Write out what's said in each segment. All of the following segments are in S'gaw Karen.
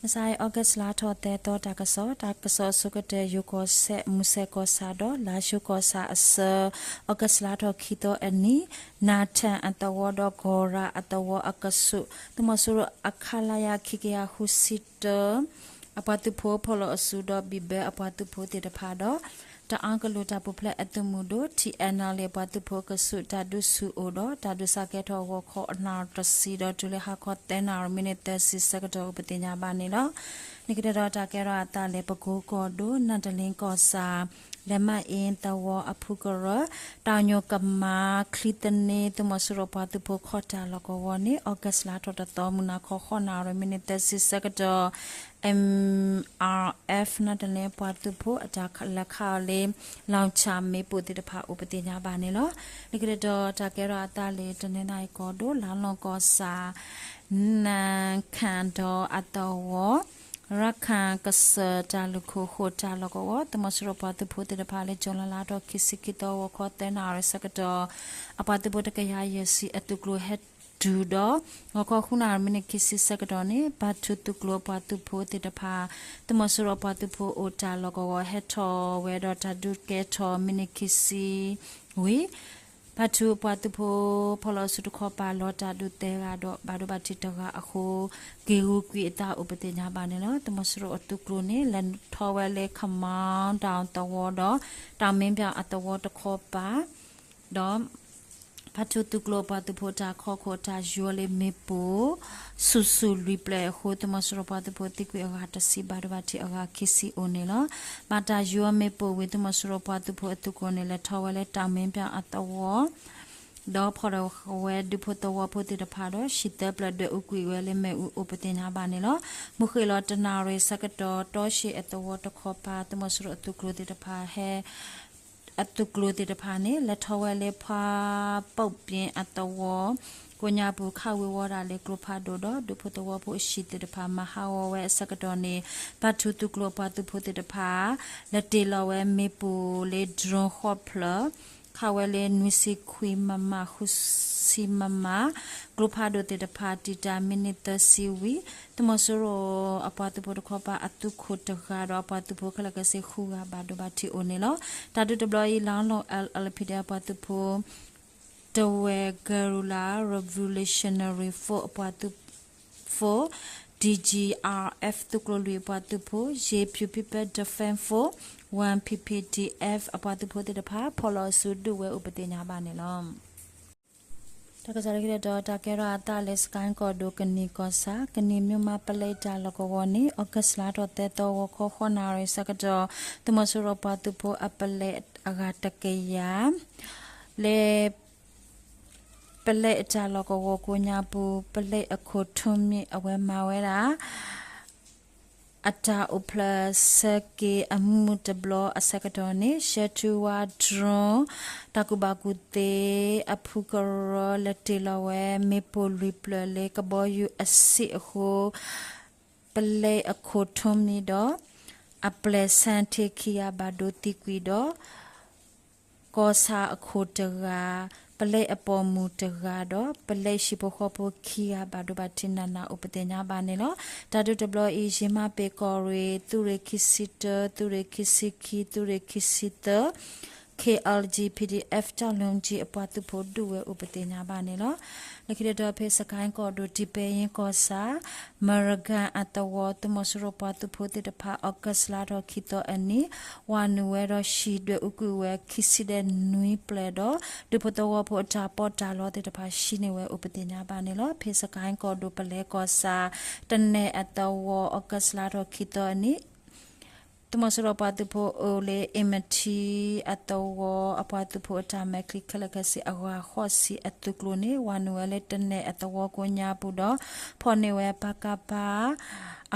မုၢ်ဆါအံၤ August လါထီၣ်သၢသီတၢ်ကစီၣ်, တၢ်ကစီၣ်အဆိကတၢၢ် ယိၤကီၢ်စဲၣ် မူစဲၣ်ကီၢ်ဆၣ်ဒီး လါၡိကီၢ်ဆၣ်အဆၢ August လါထီၣ်ခံသီအနံၤ, နၢ်ထၢၣ်အသဝီဒီးကီၢ်ရၤအသဝီအကဆူး သုးမီၤစိရိၤအ ခလရ ခံကယၤဃုဆံတၢ အပှၤသုးဖိဖီၣ်လီၤအစုဒီး ဘံၣ်ဘၢအပှၤသုးဖိသ့ၣ်တဖၣ်ဒီး တအၣ်ကလုာ်တၢ်ပူၤဖျဲးအသုးမုၢ်ဒိၣ် ထံၣ်အဲၣ်နဲၣ်လ့ၣ် အပှၤသုးဖိအကဆူး တၢ်ဒုးဆူၣ်အိၣ်ဒီး တၢ်ဒုးစးကဲထီၣ်ဂီၤခီအနၣ်ရံၣ်တဆံဒီး တုၤလၢဟါခီသၢနၣ်ရံၣ် မံးနံးသၢဆံဆၢကတီၢ် အိၣ်ပသ့ၣ်ညါဘၣ်န့ၣ်လီၤ. လၢခံတတီၤ တၢ်ကဲထီၣ်အသးလၢ ပကိကီၢ်ဒိၣ် နၢ်တလ့ကီၢ်ဆၣ် လဲၤမးအ့သဝီအဖုကရၢ တၢ်ညိၣ်ကမါချံသန့ သုးမီၤစိရိၤပှၤသုးဖိခီၣ်တၢ်လီၢ်ကဝီၤန့ၣ် August လါထီၣ်တသီ မုၢ်နၤခီ ဃိးနၣ်ရံၣ် မံးနံးသၢဆံဆၢကတီၢ် M R F နၢ်တလ့ပှၤသုးဖိအတၢ်လဲၤခးအီၤလၢ လောင်ချာ မ့ၣ်ပိၢ်သ့ၣ်တဖၣ်အိၣ်ပသ့ၣ်ညါဘၣ်န့ၣ်လီၤ. လၢခံတတီၤ တၢ်ကဲထီၣ်အသးလၢ တနီသရံၣ်ကီၢ်ဒိၣ် လါလီၢ်ကီၢ်ဆၣ် နၢ်ခၣ်ဒီးအသဝီ ရခၣ်ကစၢၢ်တၢ်လုၢ်ခိၣ်ဃိၣ်တၢ်လီၢ်ကဝီၤ သုးမီၤစိရိၤပှၤသုးဖိသ့ၣ်တဖၣ်လၢ ကၠူၤလဲလါထီၣ်ခံဆံခံသီ ဂီၤခီသၢနၣ်ရံၣ်ဆၢကတီၢ် အပှၤသုးဖိတကယၤယဲၢ်ဆံအသုးကျိၤဟဲတုၤဒီး ဂီၤခီဃုနၣ်ရံၣ် မံးနံးခံဆံဆၢကတီၢ်န့ၣ် ပၣ်ထူးသုးကျိၤအပှၤသုးဖိသ့ၣ်တဖၣ် သုးမီၤစိရိၤအပှၤသုးဖိအိၣ်တၢ်လီၢ်ကဝီၤ ဟဲထီၣ်ဝဲဒီးတၢ်ဒုးကဲထီၣ် မံးနံးခံဆံဝံၤ ပၣ်ထူးအပှၤသုးဖိဖီၣ်လီၤအစုတခီပၤ လီၤတၢ်ဒုးသၢဂၤဒီး ဘၣ်ဒိဘၣ်ထံးတဂၤအဃိ က့ၤဂုာ်ကွံာ်အသးအိၣ်ပသ့ၣ်ညါဘၣ်န့ၣ်လီၤ. သုးမီၤစိရိၤအသုးကျိၤန့ၣ် လဲၤထီၣ်ဝဲလၢ ခမီတၢ်သဝီဒီး တၢ်မ့ၢ်ပၠၣ်အသဝီတခီပၤ ဒီး ပၣ်ထူးသုးကျိၤအပှၤသုးဖိတၢ်ခီခိၣ်တၢ်ယီၤလၢမ့ၣ်ပိၢ် ဆူၣ်ဆူၣ်လွံၢ်ပျဲၢ်အဃိ သုးမီၤစိရိၤပှၤသုးဖိသံကွံာ်အဂၤတဆံ ဘၣ်ဒိဘၣ်ထံးအဂၤခံဆံအိၣ်န့ၣ်လီၤ. ဘၣ်တၢ်ယီၤမ့ၣ်ပိၢ်ဝံၤ သုးမီၤစိရိၤပှၤသုးဖိအသုးကျိၤန့ၣ် လဲၤထီၣ်ဝဲလၢတၢ်မ့ၢ်ပၠၣ်အသဝီ ဒီးဖီၣ်ထီၣ်ဝဲဒူဖိသဝီဖိသ့ၣ်တဖၣ်ဒီး ဟံၣ်သၢပျဲၢ်ဒွဲၣ်အူကွံာ်ဝဲလၢမ့ၣ်အူအိၣ်ပသ့ၣ်ညါဘၣ်န့ၣ်လီၤ. မုၢ်ဃ့ၢ်လီၤတနၣ်ရံၣ်ဆၢကတီၢ် တီရှ့ၣ်အသဝီတခီပၤ သုးမီၤစိရိၤအသုးကျိၤသ့ၣ်တဖၣ်ဟဲ အသုးကျိၤသ့ၣ်တဖၣ်န့ၣ် လဲၤထီၣ်ဝဲလၢဖှါပီၣ်ပ့ၣ်အသဝီ ကိးညါပူၤ ခးဝ့ၤဝီတၢ်လၢကျိဖးဒိၣ်ဒီး ဒူဖိသဝီဖိအဟံၣ်သ့ၣ်တဖၣ် မၤဟးဂီၤဝဲအဆၢကတီၢ်န့ၣ် ပၣ်ထူးသုးကျိၤအပှၤသုးဖိသ့ၣ်တဖၣ် လဲၤတ့ၢ်လီၤဝဲမ့ၣ်ပိၢ်လၢ drone ဃိးဖျၢၣ် ခးဝဲလၢနွံဆံခွံ MM ဃုဆံ MM ကျိဖးဒိၣ်သ့ၣ်တဖၣ် တံာ်တာ်မံးနံးသၢဆံဝံၤ သုးမီၤစိရိၤအပှၤသုးဖိတခီပၤအသုးခိၣ်တဂၤဒီး အပှၤသုးဖိခဲလၢာ်ခဲဆ့ဃုဂၤ ဘၣ်ဒိဘၣ်ထံးအိၣ်န့ၣ်လီၤ. တၢ်ဒုးတဘျီအံၤ လါလီၢ် LPDF အပှၤသုးဖိ တဝဲၢ် Guerrilla Revolutionary Force အပှၤသုးဖိ DGRF သုးကျိၤလွံၢ်အပှၤသုးဖိ Yawpyung People Defense Force, One PPDF အပှၤသုးဖိသ့ၣ်တဖၣ် ဖီၣ်လီၤအစုဒုးဝဲအိၣ်ပသ့ၣ်ညါဘၣ်န့ၣ်လီၤ. တၢ်ကစီၣ်လၢခံတတီၤ တၢ်ကဲထီၣ်အသးလၢ စကဲၣ်ကီၢ်ဒိၣ် ကနံၣ်ကီၢ်ဆၣ် ကနံၣ်မၠိၣ်မးပလဲအတၢ်လီၢ်ကဝီၤန့ၣ် August လါထီၣ်သၢသီ ဂီၤခီဃိးနၣ်ရံၣ်ဆၢကတီၢ် သုးမီၤစိရိၤပှၤသုးဖိအပလဲအဂၤတကယၤ လၢ ပလဲအတၢ်လီၢ်ကဝီၤကိးညါပူၤ ပလဲအခိၣ်ထူမံၤအဝဲမၤဝဲဒၣ် အတၢ်အိၣ်ဖျဲၣ်ဆၢက့ၤအမုၢ်တဘျီအဆၢကတီၢ်န့ၣ် ရှဲထူဝါ drone တၢ်ကူၣ်ဘၣ်ကူၣ်သ့အဖုကရၢ လဲၤတ့ၢ်လီၤဝဲမ့ၣ်ပိၢ်လွံၢ်ပျၢၢ်လၢကဘီယူၤအဆံးအဃိ ပလဲအခိၣ်ထူမံၤဒီး အပျဲၢ်ဆၣ်ထ့ခံဂၤဘၣ်ဒိသံကွံာ်ဒီး ကီၢ်ဆၣ်အခိၣ်တဂၤ, ပလဲအပိာ်မုၣ်တဂၤဒီး ပလဲဟံၣ်ဖိဃီဖိခံဂၤဘၣ်ဒိဘၣ်ထံးနးနးအိၣ်ပသ့ၣ်ညါဘၣ်န့ၣ်လီၤ. တၢ်ဒုးတဘျီအံၤ ယ့ၢ်မးပ့ၤကီၢ်ရ့ၣ် သုးရ့ၣ်ခံဆံတၢ, သုးရ့ၣ်ခံဆံခံ, သုးရ့ၣ်ခံဆံသၢ KLG PDF ကၠီလူကၠံ အပှၤသုးဖိဒုးဝဲအိၣ်ပသ့ၣ်ညါဘၣ်န့ၣ်လီၤ. လၢခံတတီၤဖဲစကဲၣ်ကီၢ်ဒိၣ် တံၤပဲယ့ကီၢ်ဆၣ် မရကၣ်အသဝီ သုးမီၤစိရိၤပှၤသုးဖိသ့ၣ်တဖၣ် August လါထီၣ်ခံသီအနံၤ ဝၤနုာ်ဝဲဒီးဟံၣ်ဒွဲၣ်အူကွံာ်ဝဲခံဆံဒီးနွံပျဲၢ်ဒီး ဒူဖိသဝီဖိအတၢ်ပီးတၢ်လီသ့ၣ်တဖၣ်ဟံးန့ၢ်ဝဲအိၣ်ပသ့ၣ်ညါဘၣ်န့ၣ်လီၤ. ဖဲစကဲၣ်ကီၢ်ဒိၣ် ပလဲကီၢ်ဆၣ် တနဲၣ်အသဝီ August လါထီၣ်ခံသီအနံၤ သုးမီၤစိရိၤပှၤသုးဖိအိၣ်လၢ အ့မထံအသဝီ အပှၤသုးဖိအတၢ်မဲာ်ချံခဲလၢာ်ခဲဆ့အဂၤဃိးဆံအသုးကျိၤန့ၣ် ဝၤနုာ်ဝဲလၢတနဲၣ်အသဝီကိးညါပူၤဒီး ဖီၣ်န့ၢ်ဝဲ ပကဖ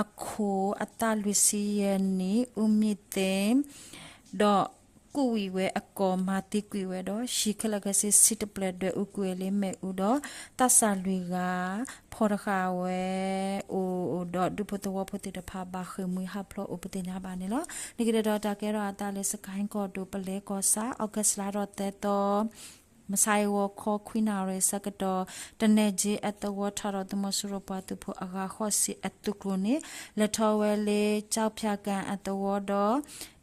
အခိၣ်အသးလွံၢ်ဆံယဲၢ်နံၣ် အူမံသ့ၣ် ဒီးကူးဝံၤဝဲအကိာ်မၤသံကွံာ်ဝဲဒီး ဟံၣ်ခဲလၢာ်ခဲဆ့ဆံတပျဲၢ်ဒွဲၣ်အူကွံာ်ဝဲလၢမ့ၣ်အူ ဒီးသးစၢ်လွံၢ်ဂၤ ဖီၣ်တဃာ်ဝဲအိၣ်ဒီး ဒူဖိသဝီဖိသ့ၣ်တဖၣ်ဘၣ်ဃ့ၢ်မှံဟးဖျိးအိၣ်ပသ့ၣ်ညါဘၣ်န့ၣ်လီၤ. လၢခံတတီၤ တၢ်ကဲထီၣ်အသးလၢစကဲၣ်ကီၢ်ဒိၣ် ပလဲကီၢ်ဆၣ် August လါထီၣ်သၢသီ မဆါအံၤဂီၤခီခွံနၣ်ရံၣ်ဆၢကတီၢ် တနဲၣ်ကၠ့အသဝီထီၣ်ဒီးသုးမီၤစိရိၤပှၤသုးဖိအဂၤဃိးဆံအသုးကျိၤန့ၣ် လဲၤထီၣ်ဝဲလၢ ကၠီဖၠၣ်ကၣ်အသဝီဒီး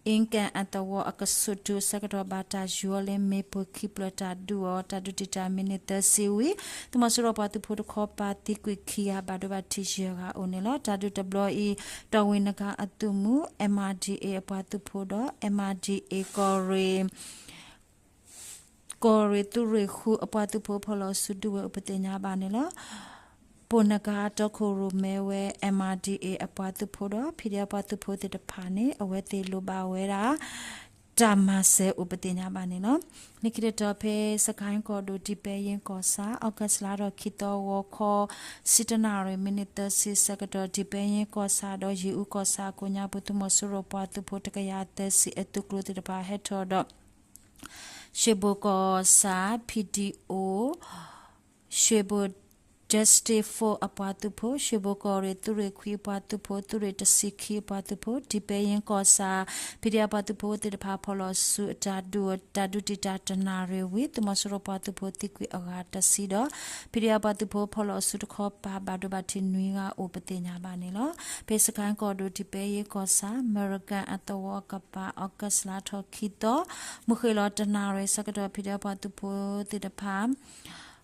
အ့ကၣ်အသဝီအကဆူးတုၤအဆၢကတီၢ် ဘၣ်တၢ်ယူၤအီၤလၢမ့ၣ်ပိၢ်ခံဖျၢၣ်တၢ်ဒုးအီၤ တၢ်ဒုးတံာ်တာ်မံးနံးသၢဆံဝံၤ သုးမီၤစိရိၤပှၤသုးဖိတခီပၤသံကွံာ်ခံဂၤ ဘၣ်ဒိဘၣ်ထံးယဲၢ်ဂၤအိၣ်န့ၣ်လီၤ. တၢ်ဒုးတဘျီအံၤ တီၢ်ဝံၤနကၤအသုးမုၢ် MRDA အပှၤသုးဖိဒီး MRDA ကီၢ်ရ့ၣ် ကီၢ်ရ့ၣ်သုးရ့ၣ်ဃုအပှၤသုးဖိဖီၣ်လီၤစုဒုးဝဲအိၣ်ပသ့ၣ်ညါဘၣ်န့ၣ်လီၤ. ပိၢ်နကၤတီခိၣ်ရိၣ်မဲဝဲ MRDA အပှၤသုးဖိဒီး ဖံးဒဲးအပှၤသုးဖိသ့ၣ်တဖၣ်န့ၣ် အဝဲသ့ၣ်လိၣ်ဘၣ်ဝဲဒၣ် တၢ်မၤစၢၤအိၣ်ပသ့ၣ်ညါဘၣ်န့ၣ်လီၤ. လၢခံတတီၤဖဲ စကဲၣ်ကီၢ်ဒိၣ် ဒံးပဲယ့ကီၢ်ဆၣ် August လါထီၣ်ခံသီဂီၤခီ ဆံတနၣ်ရံၣ် မံးနံးသၢဆံဆၢကတီၢ် ဒံးပဲယ့ကီၢ်ဆၣ်ဒီးယ့ၣ်အူကီၢ်ဆၣ်အကိးညါပူၤ သုးမီၤစိရိၤပှၤသုးဖိတကယၤသၢဆံအသုးကျိၤသ့ၣ်တဖၣ်ဟဲထီၣ်ဒီး ရွှ့ၣ်ဘိၣ်ကီၢ်ဆၣ် PDO ရွှ့ၣ်ဘိၣ် Justice Force အပှၤသုးဖိ, ရွှ့ၣ်ဘိၣ်ကီၢ်ရ့ၣ်သုးရ့ၣ်ခွံအပှၤသုးဖိ, သုးရ့ၣ်တဆံခံအပှၤသုးဖိ, ဒံးပဲယ့ကီၢ်ဆၣ် ဖံးဒဲးအပှၤသုးဖိသ့ၣ်တဖၣ် ဖီၣ်လီၤစုအတၢ်ဒုး တၢ်ဒုးတံာ်တာ်တနၣ်ရံၣ်ဝံၤ သုးမီၤစိရိၤပှၤသုးဖိသံကွံာ်အဂၤတဆံဒီး ဖံးဒဲးအပှၤသုးဖိဖီၣ်လီၤစုတခီပၤ ဘၣ်ဒိဘၣ်ထံးနွံဂၤအိၣ်ပသ့ၣ်ညါဘၣ်န့ၣ်လီၤ. ဖဲစကဲၣ်ကီၢ်ဒိၣ် ဒံးပဲယ့ကီၢ်ဆၣ် မ့ၢ်ရကၣ်အသဝီအကပၤ August လါထီၣ်ခံသီ မုၢ်ဃ့ၢ်လီၤတနၣ်ရံၣ်ဆၢကတီၢ် ဖံးဒဲးအပှၤသုးဖိသ့ၣ်တဖၣ်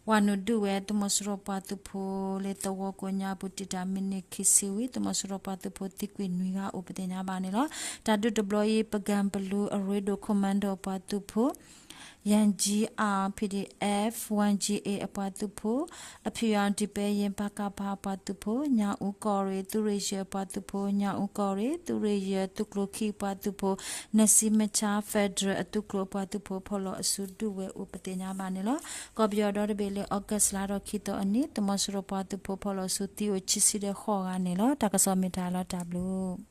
ဝၤနုာ်ဒုးဝဲသုးမီၤစိရိၤပှၤသုးဖိလၢသဝီကိးညါပူၤ တံာ်တာ်မံးနံးခံဆံဝံၤ သုးမီၤစိရိၤပှၤသုးဖိသံကွံာ်နွံဂၤအိၣ်ပသ့ၣ်ညါဘၣ်န့ၣ်လီၤ. တၢ်ဒုးတဘျီအံၤ ပကၣ်ပလူအရ့ဒိၣ် commando အပှၤသုးဖိ ယၣ်ကၠံအါ PDF one G A အပှၤသုးဖိ အဖံးအီၤ ဒံးပဲယ့ ပကဖ အပှၤသုးဖိ ညၣ်အူကီၢ်ရ့ၣ်သုးရ့ၣ်ယဲၢ်အပှၤသုးဖိ ညၣ်အူကီၢ်ရ့ၣ်သုးရ့ၣ်ယဲၢ်သုးကျိၤခံအပှၤသုးဖိ နစံမဆါ Federal အသုးကျိၤအပှၤသုးဖိ ဖီၣ်လီၤအစုဒုးဝဲအိၣ်ပသ့ၣ်ညါဘၣ်န့ၣ်လီၤ. ကီၢ်ပယီၤဒီတဘ့ၣ်လၢ August လါထီၣ်ခံသီအနံၤ သုးမီၤစိရိၤပှၤသုးဖိဖီၣ်လီၤစုသံအိၣ်ခံဆံဒီးဃိးဂၤန့ၣ်လီၤ. တၢ်ကစီၣ်မ့ၢ်တၢ်လီၤတၢ်ဘျုး